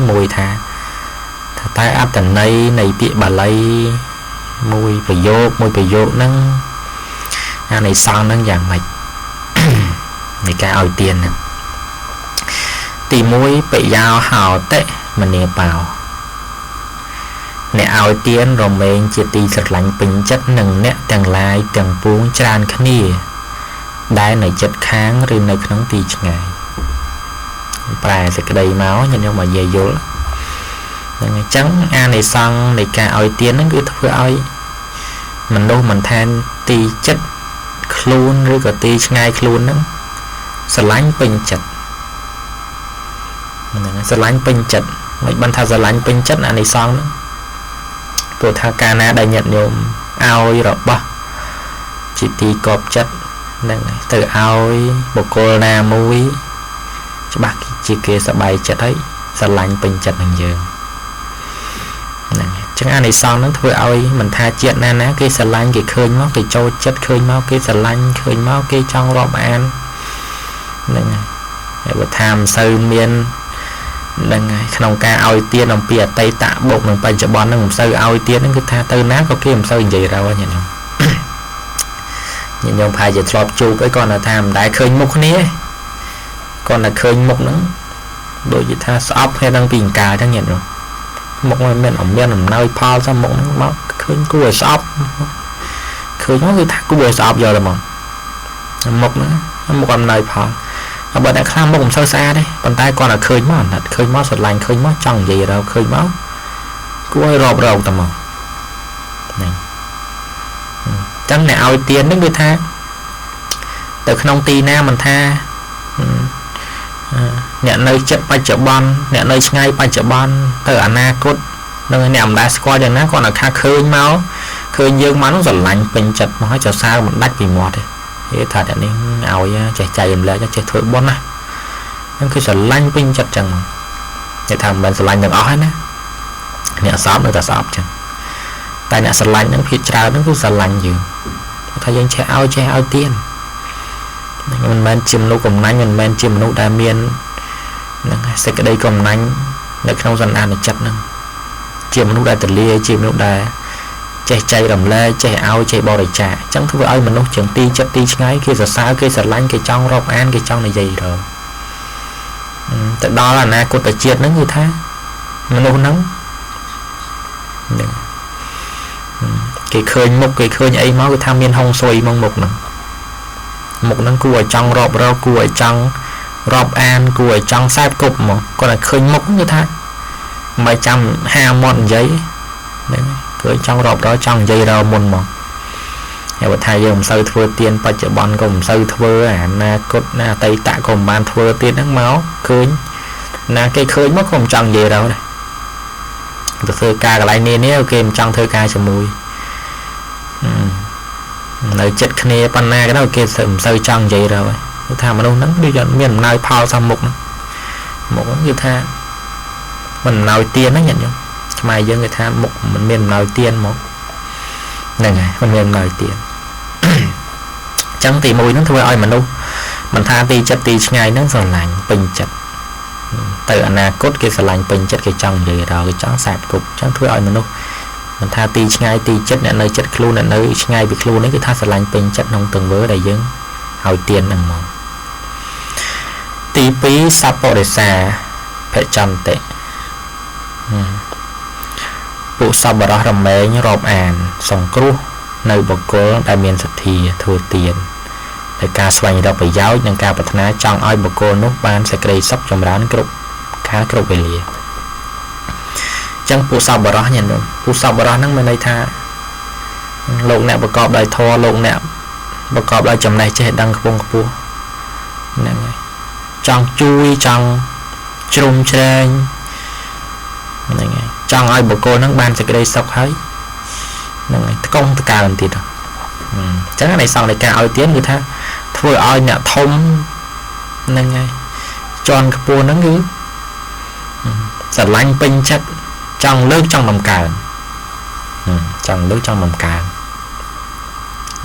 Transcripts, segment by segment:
មួយថាថាតើអត្ថន័យនៃពាក្យបាលីមួយប្រយោគមួយប្រយោគហ្នឹងអានិសង្សហ្នឹងយ៉ាងម៉េចនៃការឲ្យទានហ្នឹងទី1បយោហោតិមនាបោអ្នកឲ្យទានរមែងជាទីស្រឡាញ់ពេញចិត្តនឹងអ្នកទាំងឡាយទាំងពួងច្រើនគ្នាដែលនៅចិត្តខាងឬនៅក្នុងទីឆ្ងាយប្រែសេចក្តីមកញាតិញោមឲ្យយាយយល់ហ្នឹងអញ្ចឹងអានិសង្សនៃការឲ្យទានហ្នឹងគឺធ្វើឲ្យមនុស្សមិនថាទីចិត្តខ្លួនឬក៏ទីឆ្ងាយខ្លួនហ្នឹងស្រឡាញ់ពេញចិត្តហ្នឹងស្រឡាញ់ពេញចិត្តមិនបានថាស្រឡាញ់ពេញចិត្តអានិសង្សហ្នឹងព្រោះថាកាលណាដែលញាតិញោមឲ្យរបស់ជាទីកប់ចិត្តហ្នឹងទៅឲ្យបុគ្គលណាមួយច្បាស់ជាគេសប្បាយចិត្តហើយស្រឡាញ់ពេញចិត្តនឹងយើងហ្នឹងអញ្ចឹងអានិសង្សហ្នឹងធ្វើឲ្យមិនថាជាតិណាណាគេស្រឡាញ់គេឃើញមកគេចូលចិត្តឃើញមកគេស្រឡាញ់ឃើញមកគេចង់រាប់អានហ្នឹងហើយបើថាមិនសូវមានហ្នឹងហើយក្នុងការឲ្យទានអំពីអតីតបូកនឹងបច្ចុប្បន្នហ្នឹងមិនសូវឲ្យទានហ្នឹងគឺថាទៅណាក៏គេមិនសូវនិយាយរកញាតិញោមញាតិញោមប្រហែលជាធ្លាប់ជួបអីគាត់ថាមិនដែលឃើញមុខគ្នាគាត់តែឃើញមុខហ្នឹងដូចជាថាស្អប់គ្នាតាំងពីអង្ការអញ្ចឹងញាតិញោមមុខមិនមានអំណោយផលសោះមុខហ្នឹងមកឃើញគួរឲ្យស្អប់ឃើញមកគឺថាគួរឲ្យស្អប់យកតែមកមុខហ្នឹងមុខអំណោយផលបើអ្នកខ្លះមុខមិនសូវស្អាតទេប៉ុន្តែគាត់តែឃើញមកអាណិតឃើញមកស្រឡាញ់ឃើញមកចង់និយាយរកឃើញមកគួរឲ្យរាប់រកតែមកហ្នឹងអញ្ចឹងអ្នកឲ្យទានហ្នឹងគឺថាទៅក្នុងទីណាមិនថាអ្នកនៅចិត្តបច្ចុប្បន្នអ្នកនៅឆ្ងាយបច្ចុប្បន្នទៅអនាគតនឹងអ្នកមិនដែលស្គាល់យ៉ាងណាគាត់តែថាឃើញមកឃើញយើងមកនោះស្រឡាញ់ពេញចិត្តមកហើយសរសើរមិនដាច់ពីមាត់ទេគេថាអ្នកនេះឲ្យចេះចែករំលែកចេះធ្វើបុណ្យណាហ្នឹងគឺស្រឡាញ់ពេញចិត្តចឹងមកគេថាមិនមែនស្រឡាញ់ទាំងអស់ទេណាអ្នកស្អប់នៅតែស្អប់ចឹងតែអ្នកស្រឡាញ់ហ្នឹងភាគច្រើនហ្នឹងគឺស្រឡាញ់យើងថាយើងចេះឲ្យចេះឲ្យទានមិនមែនជាមនុស្សកំណាញ់មិនមែនជាមនុស្សដែលមានហ្នឹងសេចក្តីកំណាញ់នៅក្នុងសន្តានចិត្តហ្នឹងជាមនុស្សដែលទលាយជាមនុស្សដែលចេះចែករំលែកចេះឲ្យចេះបរិច្ចាគអញ្ចឹងធ្វើឲ្យមនុស្សជាងទីចិត្តទីឆ្ងាយគេសរសើរគេស្រឡាញ់គេចង់រាប់អានគេចង់និយាយរកទៅដល់អនាគតជាតិហ្នឹងគឺថាមនុស្សហ្នឹងគេឃើញមុខគេឃើញអីមកគឺថាមានហុងស៊ុយមកមុខហ្នឹងមុខហ្នឹងគួរឲ្យចង់រាប់រកគួរឲ្យចង់រាប់អានគួរឲ្យចង់សែបគប់មកគាត់តែឃើញមុខគឺថាមិនចាំហាមាត់និយាយហ្នឹងគឺចង់រាប់រកចង់និយាយរកមុនមកហើយបើថាយើងមិនសូវធ្វើទានបច្ចុប្បន្នក៏មិនសូវធ្វើអានាគតណាអតីតក៏មិនបានធ្វើទៀតហ្នឹងមកឃើញណាគេឃើញមកក៏មិនចង់និយាយរកដែរទៅធ្វើការកន្លែងនេះគេមិនចង់ធ្វើការជាមួយនៅចិត្តគ្នាប៉ុណ្ណាក៏ដោយគេមិនសូវចង់និយាយរកហើយគឺថាមនុស្សហ្នឹងដូចអត់មានអំណោយផលសោះមុខហ្នឹងមុខហ្នឹងគឺថាមិនអំណោយទានហ្នឹងញាតិញោមខ្មែរយើងគេថាមុខមិនមានអំណោយទានមកហ្នឹងហើយមិនមានអំណោយទានអញ្ចឹងទី1ហ្នឹងធ្វើឲ្យមនុស្សមិនថាទីចិត្តទីឆ្ងាយហ្នឹងស្រឡាញ់ពេញចិត្តទៅអនាគតគេស្រឡាញ់ពេញចិត្តគេចង់និយាយរកគេចង់សែបគប់អញ្ចឹងធ្វើឲ្យមនុស្សមិនថាទីឆ្ងាយទីចិត្តអ្នកនៅចិត្តខ្លួនអ្នកនៅឆ្ងាយពីខ្លួននេះគឺថាស្រឡាញ់ពេញចិត្តក្នុងទង្វើដែលយើងឲ្យទានហ្នឹងមកទី2សពរិសាភចន្តិពួកសប្បុរសរមែងរាប់អានសង្គ្រោះនៅបុគ្គលដែលមានសទ្ធាធ្វើទានដោយការស្វែងរកប្រយោជន៍និងការប្រាថ្នាចង់ឲ្យបុគ្គលនោះបានសេចក្តីសុខចម្រើនគ្រប់កាលគ្រប់វេលាចឹងពួកសប្បុរសញាតិញោមពួកសប្បុរសហ្នឹងមានន័យថាលោកអ្នកប្រកបដោយធម៌លោកអ្នកប្រកបដោយចំណេះចេះដឹងខ្ពង់ខ្ពស់ហ្នឹងហើយចង់ជួយចង់ជ្រុំជ្រែងហ្នឹងហើយចង់ឲ្យបុគ្គលហ្នឹងបានសេចក្តីសុខហើយហ្នឹងហើយតកងតកើនទៀតអញ្ចឹងនៃសង្ឃនៃការឲ្យទានគឺថាធ្វើឲ្យអ្នកធំហ្នឹងហើយជាន់ខ្ពស់ហ្នឹងគឺស្រឡាញ់ពេញចិត្តចង់លើកចង់បំកើងចង់លើកចង់បំកើង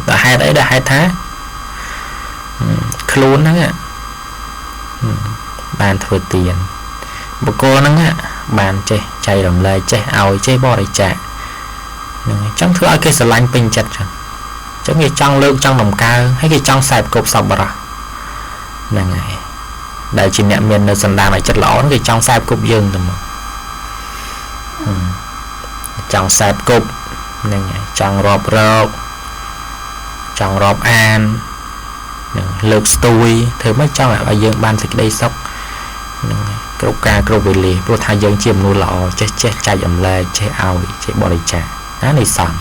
ដល់ហេតុអីដល់ហេតុថាខ្លួនហ្នឹងបានធ្វើទានបុគ្គលហ្នឹង បានចេះចែករំលែកចេះឲ្យចេះបរិច្ចាគហ្នឹងអញ្ចឹងធ្វើឲ្យគេស្រឡាញ់ពេញចិត្តចឹងអញ្ចឹងគេចង់លើកចង់តម្កើងហើយគេចង់សែបគប់សប្បុរសហ្នឹងហើយដែលជាអ្នកមាននៅសន្តានឲ្យចិត្តល្អហ្នឹងគេចង់សែបគប់យើងទៅមកចង់សែបគប់ហ្នឹងហើយចង់រាប់រកចង់រាប់អាននឹងលើកស្ទួយធ្វើម៉េចចង់ឲ្យយើងបានសេចក្តីសុខហ្នឹងគ្រប់ការគ្រប់វេលាព្រោះថាយើងជាមនុស្សល្អចេះចេះចែកអំលែកចេះឲ្យចេះបរិច្ចាគណានេះសង្ឃ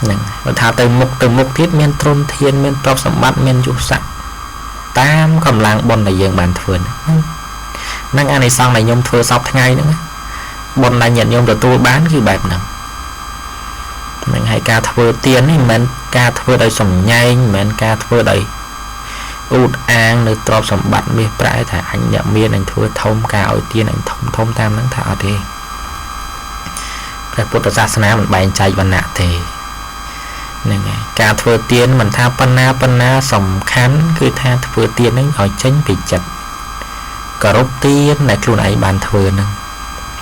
ហ្នឹងបើថាទៅមុខទៀតមានទ្រុនធានមានទ្រព្យសម្បត្តិមានយុស័ក្តិតាមកម្លាំងបុណ្យដែលយើងបានធ្វើហ្នឹងអានិសង្សដែលខ្ញុំធ្វើសពថ្ងៃហ្នឹងបុណ្យដែលញាតិញោមទទួលបានគឺបែបហ្នឹងនឹងហើយការធ្វើទាននេះមិនមែនការធ្វើដោយសំញែងមិនមែនការធ្វើដោយអួតអាងនៅទ្រព្យសម្បត្តិមាសប្រាក់ថាអញអ្នកមានអញធ្វើធំការឲ្យទានអញធំធំតាមហ្នឹងថាអត់ទេព្រះពុទ្ធសាសនាមិនបែងចែកវណ្ណៈទេហ្នឹងហើយការធ្វើទានមិនថាប៉ុណ្ណាសំខាន់គឺថាធ្វើទានហ្នឹងឲ្យចេញពីចិត្តគោរពទានដែលខ្លួនឯងបានធ្វើហ្នឹង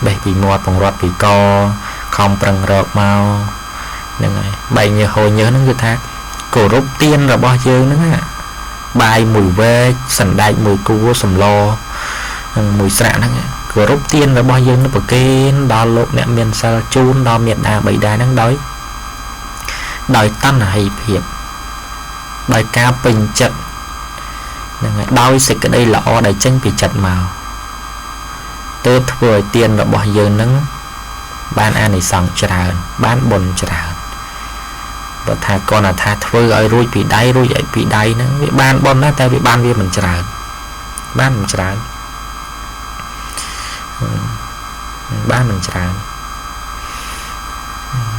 បេះពីមាត់ពង្រត់ពីកខំប្រឹងរកមកហ្នឹងហើយបែកញើសហូរញើសហ្នឹងគឺថាគោរពទានរបស់យើងហ្នឹងបាយមួយវែកសណ្ដែកមួយគួរសម្លនិងមួយស្រាក់ហ្នឹងគោរពទានរបស់យើងនឹងប្រគេនដល់លោកអ្នកមានសិលជូនដល់មេដាបិតាហ្នឹងដោយតណ្ហីភាពដោយការពេញចិត្តហ្នឹងហើយដោយសេចក្តីល្អដែលចេញពីចិត្តមកទើបធ្វើឲ្យទានរបស់យើងហ្នឹងបានអានិសង្សច្រើនបានបុណ្យច្រើនបើថាគាត់ថាធ្វើឲ្យរួចពីដៃរួចឲ្យពីដៃហ្នឹងវាបានបុណ្យដែរតែវាបានវាមិនច្រើនបានមិនច្រើនបានមិនច្រើន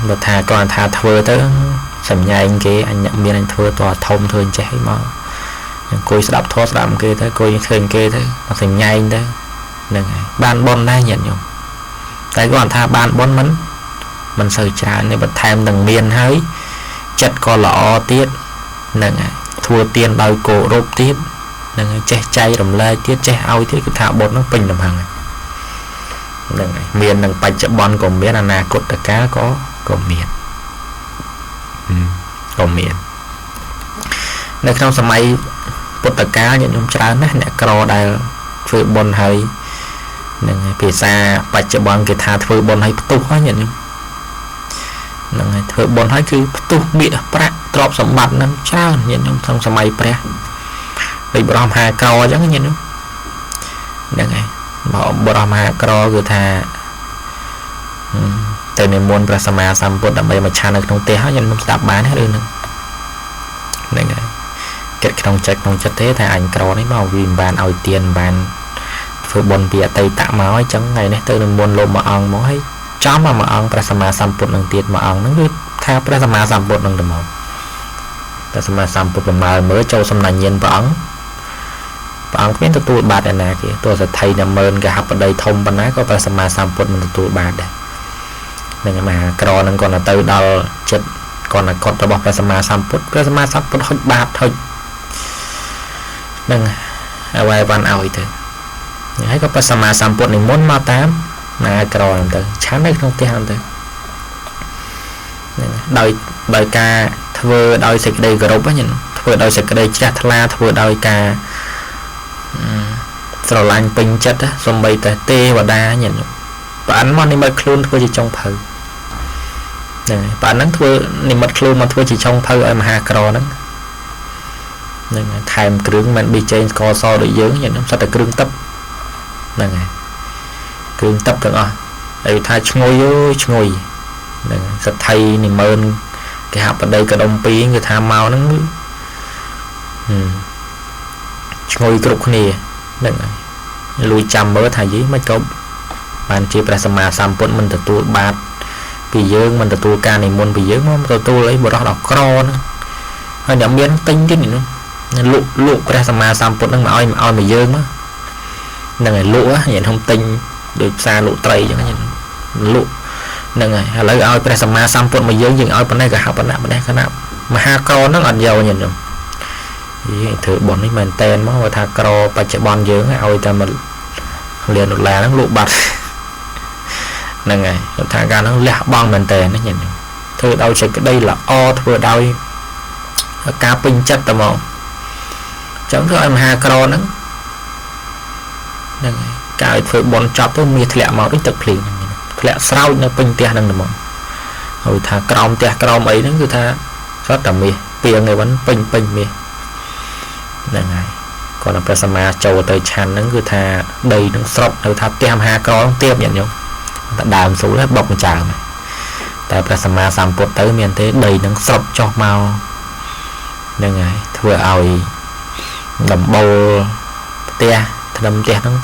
បើថាគាត់ថាធ្វើទៅសំញែងគេអញអ្នកមានអញធ្វើតធំធ្វើអញ្ចេះអីមកអង្គុយស្ដាប់ធម៌ស្ដាប់គេទៅអង្គុយឃើញគេទៅមកសំញែងទៅហ្នឹងហើយបានបុណ្យដែរញាតិញោមតែគាត់ថាបានបុណ្យមិនសូវច្រើនទេបន្ថែមនឹងមានហើយចិត្តក៏ល្អទៀតហ្នឹងហើយធ្វើទានដោយគោរពទៀតហ្នឹងហើយចេះចែករំលែកទៀតចេះឲ្យទៀតគឺថាបុណ្យហ្នឹងពេញលំហឹងហ្នឹងហើយមាននឹងបច្ចុប្បន្នក៏មានអនាគតកាលក៏មានក៏មាននៅក្នុងសម័យពុទ្ធកាលញាតិញោមច្រើនណាស់អ្នកក្រដែលធ្វើបុណ្យហើយហ្នឹងហើយភាសាបច្ចុប្បន្នគេថាធ្វើបុណ្យហើយផ្ទុះហើយញាតិញោមហ្នឹងហើយធ្វើបុណ្យហើយគឺផ្ទុះមាសប្រាក់ទ្រព្យសម្បត្តិហ្នឹងច្រើនញាតិញោមក្នុងសម័យព្រះដូចបរមហាក្រអញ្ចឹងញាតិញោមហ្នឹងហើយបរមហាក្រគឺថាទៅនិមន្តព្រះសម្មាសម្ពុទ្ធដើម្បីមកឆាននៅក្នុងផ្ទះហើយញាតិញោមស្ដាប់បានទេរឿងហ្នឹងហ្នឹងហើយគិតក្នុងចិត្តទេថាអញក្រនេះមកវាមិនបានឲ្យទានមិនបានធ្វើបុណ្យពីអតីតមកអញ្ចឹងថ្ងៃនេះទៅនិមន្តលោកមួយអង្គមកហើយចំមកអង្គព្រះសម្មាសម្ពុទ្ធនឹងទៀតមួយអង្គហ្នឹងគឺថាព្រះសម្មាសម្ពុទ្ធនឹងទៅមកព្រះសម្មាសម្ពុទ្ធប្រមាណមើលចូលសំណាញ់ញាណព្រះអង្គព្រះអង្គគ្មានទទួលបាតឯណាគេទោះសទ្ធិណាម៉ឺនកហបតីធំប៉ុណ្ណាក៏ព្រះសម្មាសម្ពុទ្ធមិនទទួលបាតដែរនឹងមហាក្រនឹងគាត់ទៅដល់ចិត្តគាត់កត់របស់ព្រះសម្មាសម្ពុទ្ធព្រះសម្មាសម្ពុទ្ធហុចបាតហុចនឹងអ្វីបានឲ្យទៅហើយក៏ព្រះសម្មាសម្ពុទ្ធនិមន្តមកតាមណាក្រហ្នឹងទៅឆាននៅក្នុងផ្ទះហ្នឹងទៅហ្នឹងដោយការធ្វើដោយសេចក្តីគោរពហ្នឹងធ្វើដោយសេចក្តីជ្រះថ្លាធ្វើដោយការស្រឡាញ់ពេញចិត្តសំបីតែទេវតាញាតិញោមប្រអិនមកនិមិត្តខ្លួនធ្វើជាចុងភៅហ្នឹងហើយប្រអិនហ្នឹងធ្វើនិមិត្តខ្លួនមកធ្វើជាចុងភៅឲ្យមហាក្រហ្នឹងហ្នឹងថែមគ្រឿងមិនប៊ីចេងស្ករសដូចយើងញាតិញោមសុទ្ធតែគ្រឿងទឹកហ្នឹងហើយគ្រឿងទឹកទាំងអស់ហើយថាឈ្ងុយអើយឈ្ងុយហ្នឹងសទ្ធិនិមន្តគេហបតីកដុំពីរគឺថាមកហ្នឹងឈ្ងុយគ្រប់គ្នាហ្នឹងហើយលួចចាំមើលថាយីមិនក៏បានជាព្រះសម្មាសម្ពុទ្ធមិនទទួលបាតពីយើងមិនទទួលការនិមន្តពីយើងមកទទួលអីបរោះដល់ក្រហ្នឹងហើយអ្នកមានទិញទៀតនេះលក់ព្រះសម្មាសម្ពុទ្ធហ្នឹងមកឲ្យមកយើងមកហ្នឹងហើយលក់ញាតិខ្ញុំទិញដូចផ្សារលក់ត្រីអញ្ចឹងលក់ហ្នឹងហើយឥឡូវឲ្យព្រះសម្មាសម្ពុទ្ធមកយើងយើងឲ្យប៉ុណ្ណេះក៏ហៅប៉ុណ្ណេះគណៈមហាក្រហ្នឹងអត់យកញាតិខ្ញុំយីធ្វើបុណ្យនេះមែនតែនមកថាក្របច្ចុប្បន្នយើងឲ្យតែមក លានដុល្លារហ្នឹងលក់បាត់ហ្នឹងហើយគាត់ថាការហ្នឹងលះបង់មែនតើណាញាតិញោមធ្វើដោយសេចក្តីល្អធ្វើដោយការពេញចិត្តតែមកចឹងធ្វើឲ្យមហាក្រហ្នឹងហ្នឹងហើយការឲ្យធ្វើបន់ចប់ទៅមាសធ្លាក់មកដូចទឹកភ្លៀងហ្នឹងធ្លាក់ស្រោចនៅពេញផ្ទះហ្នឹងហ្មងហើយថាក្រោមផ្ទះក្រោមអីហ្នឹងគឺថាសុទ្ធតែមាសពីងឯវិញពេញពេញមាសហ្នឹងហើយគាត់ដល់ព្រះសម្មាចូលទៅឆាន់ហ្នឹងគឺថាដីនឹងស្រុតនៅថាផ្ទះមហាក្រហ្នឹងទៀបញាតិញោមតែដើមស្រួលហើយបុកចើមតែព្រះសម្មាសម្ពុទ្ធទៅមានទេដីនឹងស្រុតចុះមកហ្នឹងហើយធ្វើឲ្យដំបូលផ្ទះធ្នឹមផ្ទះហ្នឹង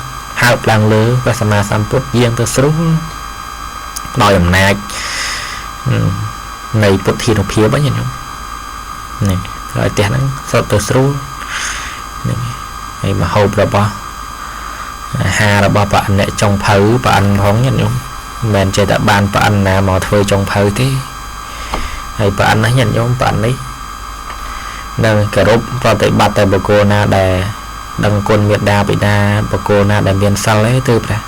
ហើបឡើងលើព្រះសម្មាសម្ពុទ្ធយាងទៅស្រួលដោយអំណាចនៃពុទ្ធានុភាពហ្នឹងញាតិញោមនេះឲ្យផ្ទះហ្នឹងស្រុតទៅស្រួលហ្នឹងហើយមហូបរបស់អាហាររបស់ប្រអិនអ្នកចុងភៅប្រអិនផងញាតិញោមមិនមែនចេះតែបានប្រអិនណាមកធ្វើចុងភៅទេហើយប្រអិននេះញាតិញោមប្រអិននេះនឹងគោរពប្រតិបត្តិតែបុគ្គលណាដែលដឹងគុណមេត្តាបិតាបុគ្គលណាដែលមានសិលឯងទើបព្រះ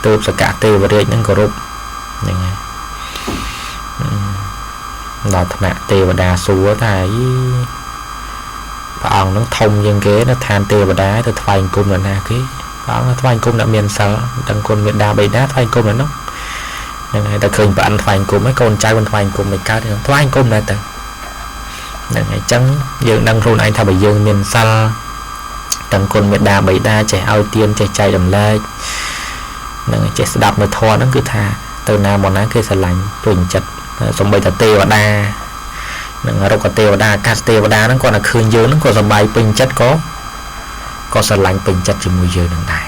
ទើបសកទេវរាជនឹងគោរពហ្នឹងហើយដល់ថ្នាក់ទេវតាសួរថាយីព្រះអង្គនឹងធំជាងគេនៅឋានទេវតាទៅថ្វាយអង្គមដល់ណាគេព្រះអង្គថ្វាយអង្គមអ្នកមានសិលដឹងគុណមេត្តាបិតាថ្វាយអង្គមដល់នោះហ្នឹងហើយតែឃើញព្រះអង្គថ្វាយអង្គមហើយកូនចៅមិនថ្វាយអង្គមមិនកើតថ្វាយអង្គមដែរទៅហ្នឹងហើយអញ្ចឹងយើងដឹងខ្លួនឯងថាបើយើងមានសិលដឹងគុណមេត្តាបិតាចេះឲ្យទានចេះចែករំលែកហ្នឹងចេះស្ដាប់នៅធម៌ហ្នឹងគឺថាទៅណាមកណាគេស្រឡាញ់ពេញចិត្តសំបីតាទេវតានឹងរុក្ខទេវតាអាកាសទេវតាហ្នឹងគាត់តែឃើញយើងហ្នឹងក៏សប្បាយពេញចិត្តក៏ស្រឡាញ់ពេញចិត្តជាមួយយើងនឹងដែរ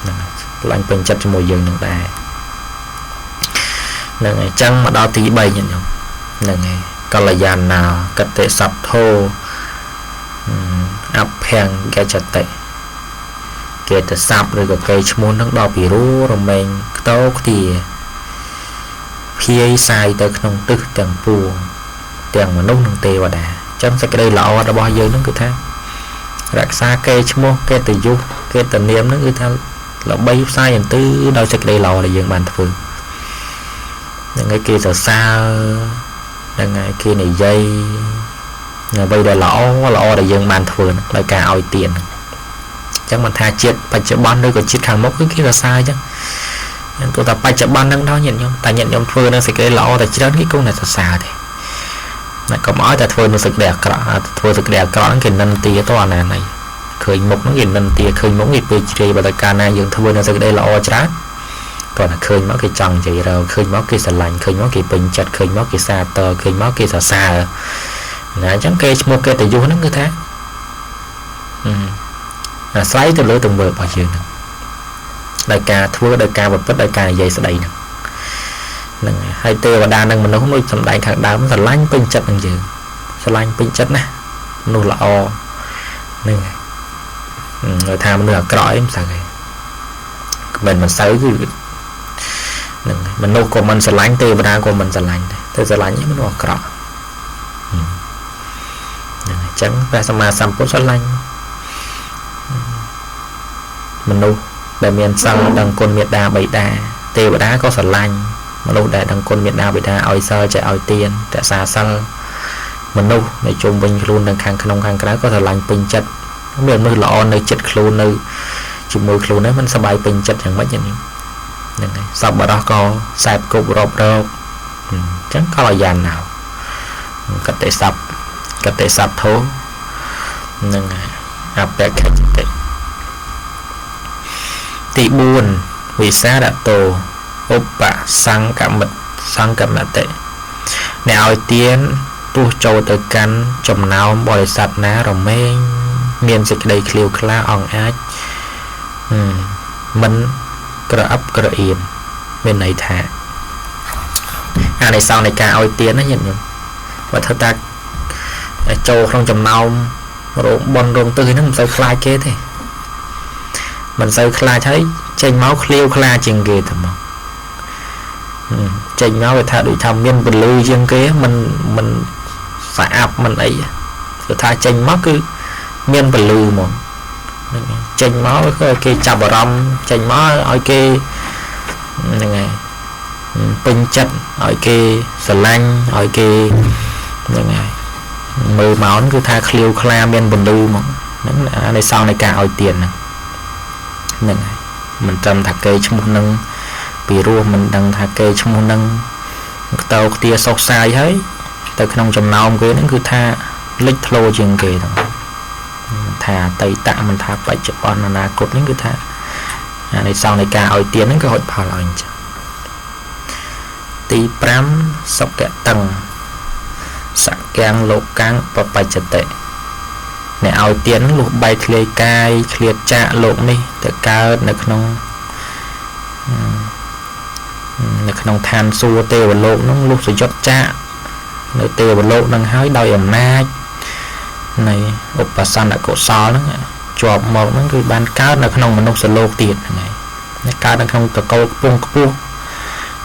ហ្នឹងស្រឡាញ់ពេញចិត្តជាមួយយើងនឹងដែរហ្នឹងហើយអញ្ចឹងមកដល់ទី3ញាតិញោមហ្នឹងហើយកល្យាណាកតិសទ្ធោអភង្គចតិគេទៅស័ព្ទឬក៏គេឈ្មោះនឹងដល់ពីរោរមែងខ្ទោខ្ទាភាយសាយទៅក្នុងទិសទាំងពួងទាំងមនុស្សនិងទេវតាអញ្ចឹងសេចក្តីល្អរបស់យើងនឹងគឺថារក្សាគេឈ្មោះកិត្តិយសកិត្តិនាមនឹងគឺថាល្បីផ្សាយអន្ទឺដោយសេចក្តីល្អដែលយើងបានធ្វើហ្នឹងហើយគេសរសើរហ្នឹងហើយគេនិយាយអ្វីដែលល្អល្អដែលយើងបានធ្វើហ្នឹងដោយការឲ្យទានហ្នឹងអញ្ចឹងមិនថាជាតិបច្ចុប្បន្នឬក៏ជាតិខាងមុខគឺគេសរសើរអញ្ចឹងទោះតែបច្ចុប្បន្នហ្នឹងដល់ញាតិញោមតែញាតិញោមធ្វើនៅសេចក្តីល្អតែច្រើនគេគង់តែសរសើរទេតែកុំឲ្យតែធ្វើនៅសេចក្តីអាក្រក់ធ្វើសេចក្តីអាក្រក់ហ្នឹងគេនិន្ទាទៅអាណាណីឃើញមុខហ្នឹងគេនិន្ទាឃើញមុខគេពេកជ្រាយបើតែកាលណាយើងធ្វើនៅសេចក្តីល្អច្រើនគាត់តែឃើញមកគេចង់និយាយរកឃើញមកគេស្រឡាញ់ឃើញមកគេពេញចិត្តឃើញមកគេសាទរឃើញមកគេសរសើរណាអញ្ចឹងគេឈ្មោះកិត្តិយសហ្នឹងគឺថាអាស្រ័យទៅលើទង្វើរបស់យើងហ្នឹងដោយការធ្វើដោយការប្រព្រឹត្តដោយការនិយាយស្ដីហ្នឹងហ្នឹងហើយទេវតានិងមនុស្សដូចសម្ដែងខាងដើមស្រឡាញ់ពេញចិត្តនឹងយើងស្រឡាញ់ពេញចិត្តណាមនុស្សល្អហ្នឹងហើយថាមនុស្សអាក្រក់អីមិនសូវទេមិនសូវគឺហ្នឹងមនុស្សក៏មិនស្រឡាញ់ទេវតាក៏មិនស្រឡាញ់ដែរទៅស្រឡាញ់មនុស្សអាក្រក់ហ្នឹងអញ្ចឹងព្រះសម្មាសម្ពុទ្ធស្រឡាញ់មនុស្សដែលមានសិលដឹងគុណមេត្តាបិតាទេវតាក៏ស្រឡាញ់មនុស្សដែលដឹងគុណមេត្តាបិតាឲ្យសិលចេះឲ្យទានរក្សាសិលមនុស្សនៅជុំវិញខ្លួននៅខាងក្នុងខាងក្រៅក៏ស្រឡាញ់ពេញចិត្តមានមនុស្សល្អនៅចិត្តខ្លួននៅជាមួយខ្លួនហ្នឹងมันសប្បាយពេញចិត្តយ៉ាងម៉េចហ្នឹងហ្នឹងហើយសប្បុរសក៏សែបគប់រាប់រកអញ្ចឹងកល្យាណោកតិស័ព្ទកតិសទ្ធោហ្នឹងហើយអបេក្ខចតិទី4វិសារតោឧបសង្កមិតសង្កមតិអ្នកឲ្យទានទោះចូលទៅកាន់ចំណោមបរិស័ទណារមែងមានសេចក្តីឃ្លាវខ្លាអង្អាចមិនក្រអឹបក្រអៀនមានន័យថាអានិសង្សនៃការឲ្យទានណាញាតិញោមបើធ្វើតាចូលក្នុងចំណោមរោងបុណ្យរោងទិសហ្នឹងមិនសូវខ្លាចគេទេមិនសូវខ្លាចហើយចេញមកឃ្លាវខ្លាជាងគេតែមកចេញមកវាថាដូចថាមានពលឺជាងគេមិនស្អាប់មិនអីគឺថាចេញមកគឺមានពលឺហ្មង ហ្នឹងចេញមកគឺគេចាប់អារម្មណ៍ចេញមកឲ្យគេហ្នឹងហើយពេញចិត្តឲ្យគេស្រឡាញ់ឲ្យគេហ្នឹងហើយមើលមកគឺថាឃ្លាវខ្លាមានពន្លឺមកហ្នឹងអានិសង្សនៃការឲ្យទានហ្នឹងហ្នឹងហើយមិនត្រឹមថាគេឈ្មោះនឹងពីរោះមិនដឹងថាគេឈ្មោះនឹងខ្តោខ្ទាសុខសាយហើយទៅក្នុងចំណោមគេហ្នឹងគឺថាលេចធ្លោជាងគេហ្នឹងថាអតីតមិនថាបច្ចុប្បន្នអនាគតហ្នឹងគឺថាអានិសង្សនៃការឲ្យទានហ្នឹងក៏ហុចផលឲ្យអញ្ចឹងទី5សុគតឹងសកាំងលោកកាំងបបច្ចតិអ្នកឲ្យទានលុះបែកធ្លាយកាយឃ្លាតចាកលោកនេះទៅកើតនៅក្នុងឋានសួគ៌ទេវលោកហ្នឹងលុះសយុទ្ធចាកនៅទេវលោកហ្នឹងហើយដោយអំណាចនៃឧបសន្នកុសលហ្នឹងជាប់មកហ្នឹងគឺបានកើតនៅក្នុងមនុស្សលោកទៀតហ្នឹងហើយកើតនៅក្នុងត្រកូលខ្ពង់ខ្ពស់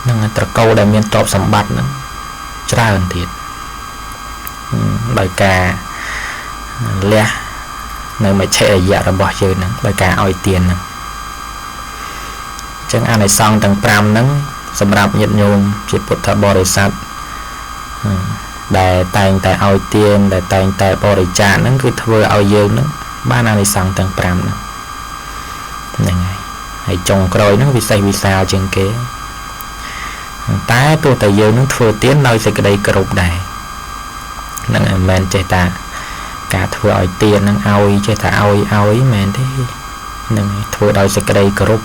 ហ្នឹងត្រកូលដែលមានទ្រព្យសម្បត្តិហ្នឹងច្រើនទៀតដោយការលះនៅមច្ឆរិយៈរបស់យើងហ្នឹងដោយការឲ្យទានហ្នឹងអញ្ចឹងអានិសង្សទាំង5ហ្នឹងសម្រាប់ញាតិញោមជាពុទ្ធបរិស័ទដែលតែងតែឲ្យទានដែលតែងតែបរិច្ចាគហ្នឹងគឺធ្វើឲ្យយើងហ្នឹងបានអានិសង្សទាំង5ហ្នឹងហ្នឹងហើយហើយចុងក្រោយហ្នឹងវិសេសវិសាលជាងគេតែទោះតែយើងនឹងធ្វើទានដោយសេចក្តីគោរពដែរហ្នឹងមិនមែនចេះតាការធ្វើឲ្យទានហ្នឹងឲ្យចេះតែឲ្យមិនមែនទេហ្នឹងធ្វើដោយសេចក្តីគោរព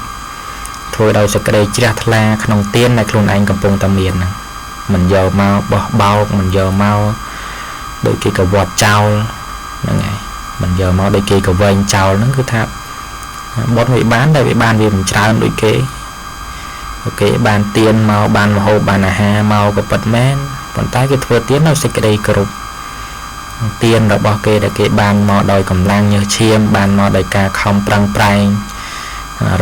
ធ្វើដោយសេចក្តីជ្រះថ្លាក្នុងទានដែលខ្លួនឯងកំពុងតែមានហ្នឹងមិនយកមកបោះបោកមិនយកមកដូចគេកវត្តចោលហ្នឹងហើយមិនយកមកដូចគេកវែងចោលហ្នឹងគឺថាបុណ្យវាបានតែវាបានវាមិនច្រើនដូចគេអូខេបានទានមកបានមហូបបានអាហារមកក៏ពិតមែនប៉ុន្តែគេធ្វើទានដោយសេចក្តីគោរពទានរបស់គេដែលគេបានមកដោយកម្លាំងញើសឈាមបានមកដោយការខំប្រឹងប្រែង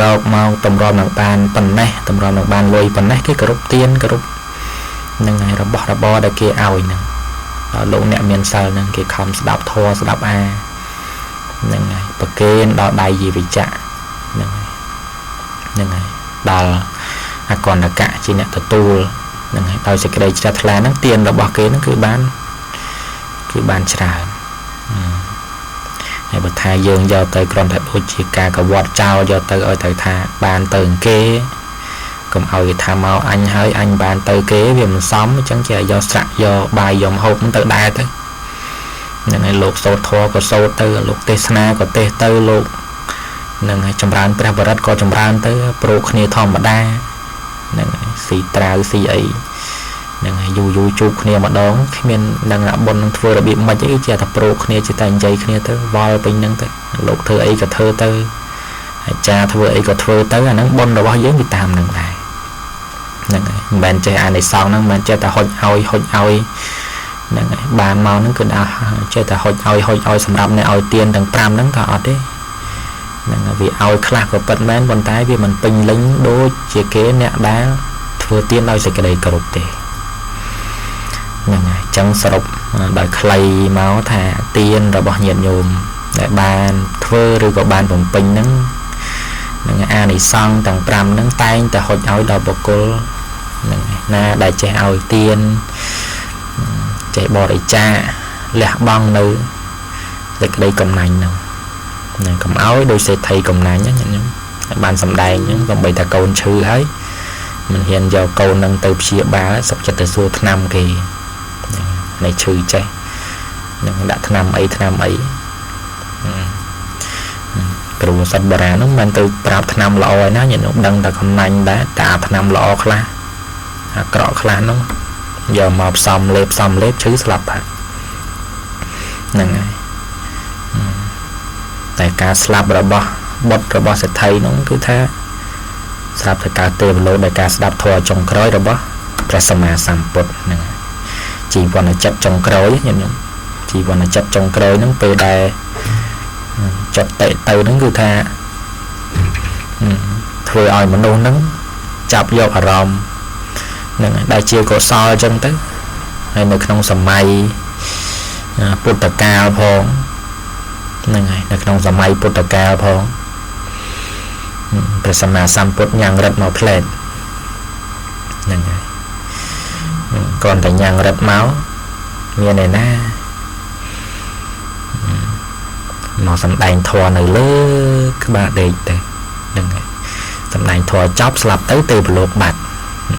រកមកតម្រាំនឹងបានប៉ុណ្ណេះតម្រាំនឹងបានលុយប៉ុណ្ណេះគេគោរពទានគោរពហ្នឹងហើយរបស់របរដែលគេឲ្យហ្នឹងដល់លោកអ្នកមានសិលហ្នឹងគេខំស្ដាប់ធម៌ស្ដាប់អាហ្នឹងហើយប្រគេនដល់ដៃជីវិចៈហ្នឹងហើយហ្នឹងហើយដល់អកណ្ដកៈជាអ្នកទទួលហ្នឹងហើយដោយសេចក្តីជ្រះថ្លាហ្នឹងទានរបស់គេហ្នឹងគឺបានច្រើនហើយបើថាយើងយកទៅគ្រាន់តែដូចជាការកវត្តចោលយកទៅឲ្យទៅថាបានទៅគេកុំឲ្យគេថាមកអញហើយអញបានទៅគេវាមិនសមអញ្ចឹងជាយកស្រាក់យកបាយយកហូបទៅដែរទៅហ្នឹងហើយលោកសូត្រធម៌ក៏សូត្រទៅលោកទេសនាក៏ទេសទៅលោកហ្នឹងហើយចម្រើនព្រះបរិត្តក៏ចម្រើនទៅប្រូគ្នាធម្មតាហ្នឹងហើយស៊ីត្រាវស៊ីអីហ្នឹងហើយយូរយូរជួបគ្នាម្ដងគ្មានដឹងថាបុណ្យនឹងធ្វើរបៀបម៉េចអីជាតែប្រូគ្នាជាតែនិយាយគ្នាទៅវល់ពេញហ្នឹងទៅលោកធ្វើអីក៏ធ្វើទៅអាចារ្យធ្វើអីក៏ធ្វើទៅអាហ្នឹងបុណ្យរបស់យើងវាតាមហ្នឹងដែរហ្នឹងហើយមិនមែនចេះអានិសង្សហ្នឹងមិនមែនចេះតែហុចឲ្យហុចឲ្យហ្នឹងហើយបានមកហ្នឹងគឺដល់ចេះតែហុចឲ្យហុចឲ្យសម្រាប់អ្នកឲ្យទានទាំង5ហ្នឹងក៏អត់ទេហ្នឹងវាឲ្យខ្លះក៏ពិតមែនប៉ុន្តែវាមិនពេញលេញដូចជាគេអ្នកដែលធ្វើទានដោយសេចក្តីគោរពទេហ្នឹងហើយចឹងសរុបដោយខ្លីមកថាទានរបស់ញាតិញោមដែលបានធ្វើឬក៏បានបំពេញហ្នឹងនឹងអានិសង្សទាំង5ហ្នឹងតែងតែហុចឲ្យដល់បុគ្គលហ្នឹងណាដែលចេះឲ្យទានចេះបរិច្ចាគលះបង់នៅសេចក្តីកំណាញ់ហ្នឹងនឹងកុំឲ្យដោយសេដ្ឋីកំណាញ់ណាញាតិញោមបានសម្ដែងហ្នឹងដើម្បីតែកូនឈឺហើយមិនហ៊ានយកកូននឹងទៅព្យាបាលសុខចិត្តទៅសួរថ្នាំគេនៃឈឺចេះនឹងដាក់ថ្នាំអីថ្នាំអីគ្រូសត្វបុរាណហ្នឹងមិនទៅប្រាប់ថ្នាំល្អឯណាញាតិញោមដឹងតែកំណាញ់ដែរតែអាថ្នាំល្អខ្លះអាក្រក់ខ្លះហ្នឹងយកមកផ្សំលេបផ្សំលេបឈឺស្លាប់បាត់ហ្នឹងហើយតែការស្លាប់របស់បុត្ររបស់សេដ្ឋីហ្នឹងគឺថាស្រាប់តែកើតទេវលោកដោយការស្ដាប់ធម៌ចុងក្រោយរបស់ព្រះសម្មាសម្ពុទ្ធហ្នឹងជីវនចិត្តចុងក្រោយញាតិញោមជីវនចិត្តចុងក្រោយហ្នឹងពេលដែលចត់តិទៅហ្នឹងគឺថាធ្វើឲ្យមនុស្សហ្នឹងចាប់យកអារម្មណ៍ហ្នឹងដែលជាកុសលអញ្ចឹងទៅហើយនៅក្នុងសម័យពុទ្ធកាលផង ហ្នឹងហើយនៅក្នុងសម័យពុទ្ធកាលផងព្រះសម្មាសម្ពុទ្ធញ៉ាំងរិទ្ធមកផ្លែតហ្នឹងហើយគ្រាន់តែញ៉ាំងរិទ្ធមកមានឯណាមកសំដែងធម៌នៅលើក្បាលដេកទៅហ្នឹងហើយសំដែងធម៌ចប់ស្លាប់ទៅទេវលោកបាត់